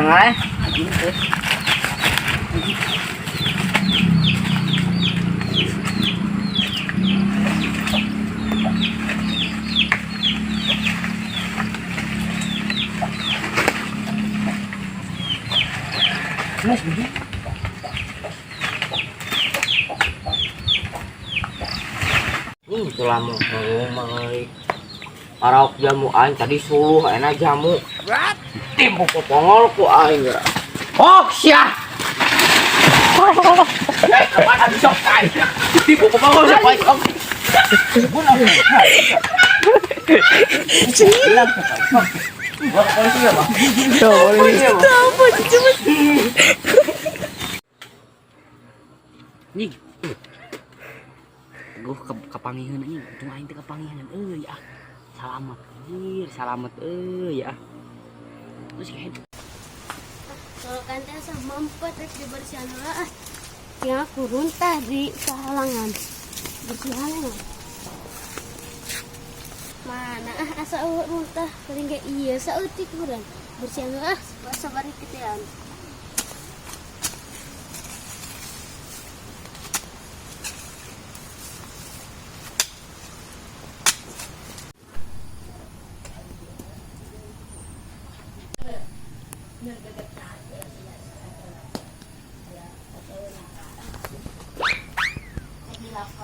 Tengah. Mas, begini. Itu lama ngomong Araok jamu aing tadi suluh enak jamu. Timpu popongol ku aing ya. Oh, sia. Eh, kapan habis sok aing? Timpu popongol siapa sok? Polisi ya, Bang? Polisi ya, Bang? Nying. Gue kapangihan anjing, untung aing teh kapangihan euy ah. Salamet anjir, salamet euy ah. Terus kayak Solokan teh asa mampet rek dibersihan heula ah. Yang aku runtah di sahalangan. Bersihan heula. Mana ah asa eueuh runtah paling ge ieu saeutik urang. Bersihan heula ah, sabar kitean.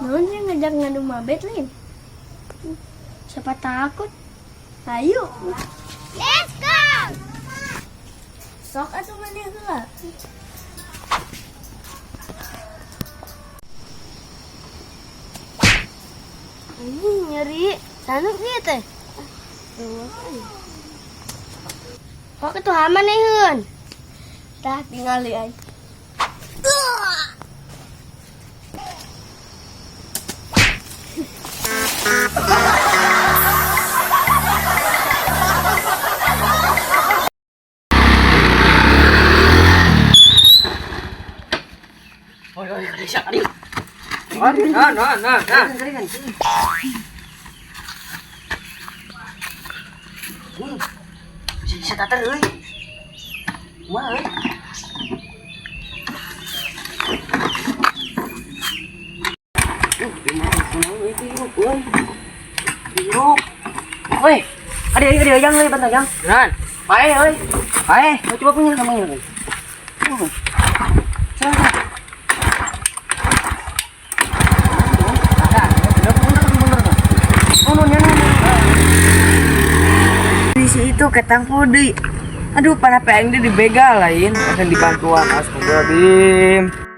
Naon sih ngajak ngadu mabet lain? Siapa takut? Ayo. Let's go. Sok atuh maneh heula. Ini nyeri. Sanuk ieu teh. Kok itu hama nih heun? Tah tingali aing. Oi, oi, aduh. Nah, nah, nah, nah. Bisa tatar euy. Kumaha euy? Hirup euy. Hirup. Woi, ada ada yang euy bentar yang. Nan, Pae euy. Pae, mau coba punya sama ini. Di itu ketang pudi. Aduh, panah aing dibegal lain, akan dibantuan astagfirullahaladzim.